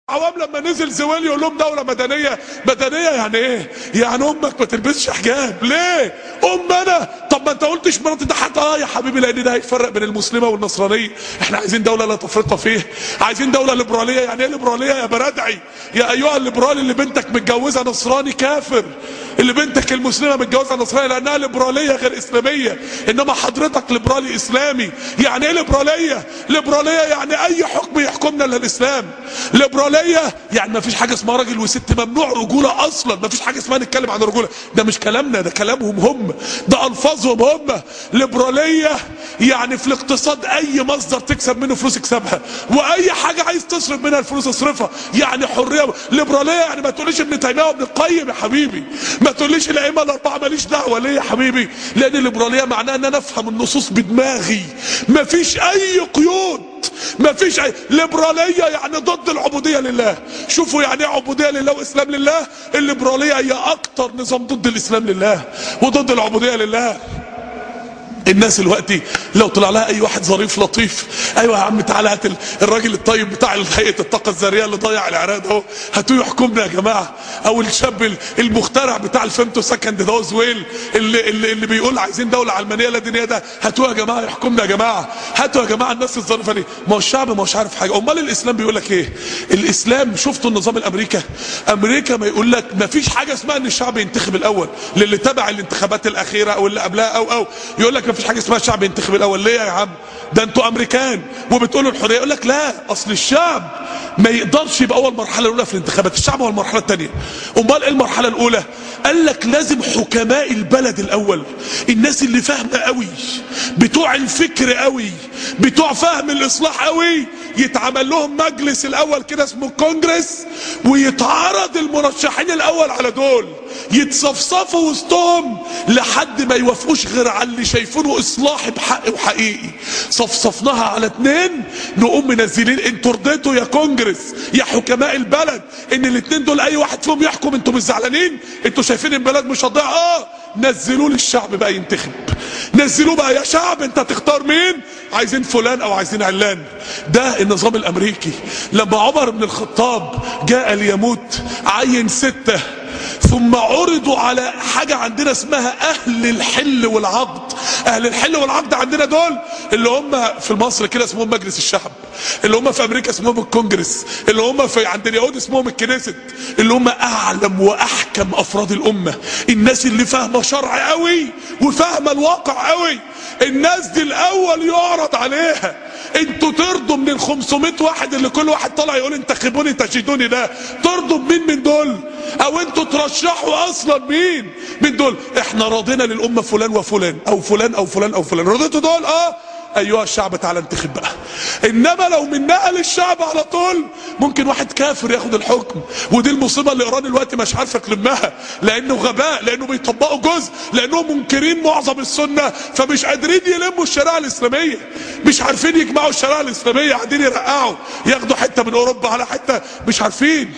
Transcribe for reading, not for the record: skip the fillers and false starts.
عوام لما نزل زويل يقول لهم دولة مدنية. مدنية يعني ايه؟ يعني امك ما تلبسش حجاب. ليه؟ ام انا؟ طب ما انت قلتش مراتي ده حتى. اه يا حبيبي، لان ده هيفرق بين المسلمة والنصرانية. احنا عايزين دولة لا تفرقة فيها، عايزين دولة ليبرالية. يعني ايه ليبرالية يا برادعي؟ يا ايها الليبرالي اللي بنتك متجوزة نصراني كافر، اللي بنتك المسلمة متجوزة نصراني لانها ليبرالية غير اسلامية، انما حضرتك ليبرالي اسلامي. يعني ايه ليبرالية؟ ليبرالية يعني اي حكم يحكمنا الا الاسلام. ليبرالية يعني ما فيش حاجة اسمها راجل وست، ممنوع رجوله اصلا، ما فيش حاجة اسمها نتكلم عن الرجولة. ده مش كلامنا، ده كلامهم هم، ده الفاظهم هم. ليبرالية يعني في الاقتصاد اي مصدر تكسب منه فلوس اكسبها، واي حاجة عايز تصرف منها الفلوس اصرفها، يعني حرية. ليبرالية يعني ما تقوليش ابن تيمية وابن القيم يا حبيبي، ما تقوليش الائمة الاربعة ماليش دعوه. ليه يا حبيبي؟ لان الليبرالية معناها ان انا افهم النصوص بدماغي، مفيش اي قيود، مفيش اي ليبرالية. يعني ضد العبودية لله. شوفوا يعني ايه عبودية لله واسلام لله. الليبرالية هي اكتر نظام ضد الاسلام لله وضد العبودية لله. الناس دلوقتي لو طلع لها اي واحد ظريف لطيف، ايوه يا عم تعالى هات الراجل الطيب بتاع هيئة الطاقة الذرية اللي ضيع العراق ده، هاتوه يحكمنا يا جماعة. او الشاب المخترع بتاع ال femtosecond ده زويل اللي بيقول عايزين دولة علمانية لا دينية ده، هاتوه يا جماعة يحكمنا يا جماعة، هاتوا يا جماعة الناس الظريفة دي. ما هو الشعب ما هوش عارف حاجة. امال الاسلام بيقول لك ايه؟ الاسلام شفتوا النظام الامريكا؟ امريكا ما يقول لك ما فيش حاجة اسمها ان الشعب ينتخب الاول، للي تبع الانتخابات الاخيرة او اللي قبلها او يقول لك مفيش حاجة اسمها الشعب ينتخب الاول. ليه يا عم؟ ده انتوا امريكان وبتقولوا الحرية. يقول لك لا، اصل الشعب ما يقدرش يبقى اول مرحلة الاولى في الانتخابات، الشعب هو المرحلة الثانية. امال ايه المرحلة الاولى؟ قال لك لازم حكماء البلد الاول، الناس اللي فاهمه قوي، بتوع الفكر قوي، بتوع فهم الاصلاح قوي، يتعمل لهم مجلس الاول كده اسمه الكونجرس، ويتعرض المرشحين الاول على دول، يتصفصفوا وسطهم لحد ما يوافقوش غير على اللي شايفينه اصلاحي بحق وحقيقي. صفصفناها على اتنين، نقوم منزلين انتوا رضيتوا يا كونجرس يا حكماء البلد ان الاتنين دول اي واحد فيهم يحكم، انتوا مش زعلانين؟ انتوا شايفين البلد مش هتضيع؟ اه، نزلوه للشعب بقى ينتخب، نزلوه بقى يا شعب انت تختار مين، عايزين فلان او عايزين علان. ده النظام الامريكي. لما عمر بن الخطاب جاء ليموت عين 6، ثم عرضوا على حاجة عندنا اسمها اهل الحل والعقد. اهل الحل والعقد عندنا دول اللي هم في مصر كده اسمهم مجلس الشعب، اللي هم في امريكا اسمهم الكونجرس، اللي هم في عند اليهود اسمهم الكنيست، اللي هم اعلم واحكم افراد الامة، الناس اللي فاهمة شرع قوي وفاهمة الواقع قوي. الناس دي الاول يعرض عليها. انتوا ترضوا من ال 500 واحد اللي كل واحد طالع يقول انتخبوني تجدوني ده، ترضوا بمين من دول؟ او انتوا ترشحوا اصلا مين من دول؟ احنا راضينا للامة فلان وفلان او فلان او فلان او فلان، رضيتوا دول؟ اه، ايها الشعب تعالى انتخب بقى. انما لو من نقل الشعب على طول ممكن واحد كافر ياخد الحكم، ودي المصيبة اللي ايران دلوقتي مش عارفه تلمها، لانه غباء، لانه بيطبقوا جزء، لانهم منكرين معظم السنة، فمش قادرين يلموا الشريعة الاسلامية، مش عارفين يجمعوا الشريعة الاسلامية، قاعدين يرقعوا، ياخدوا حتة من اوروبا على حتة، مش عارفين.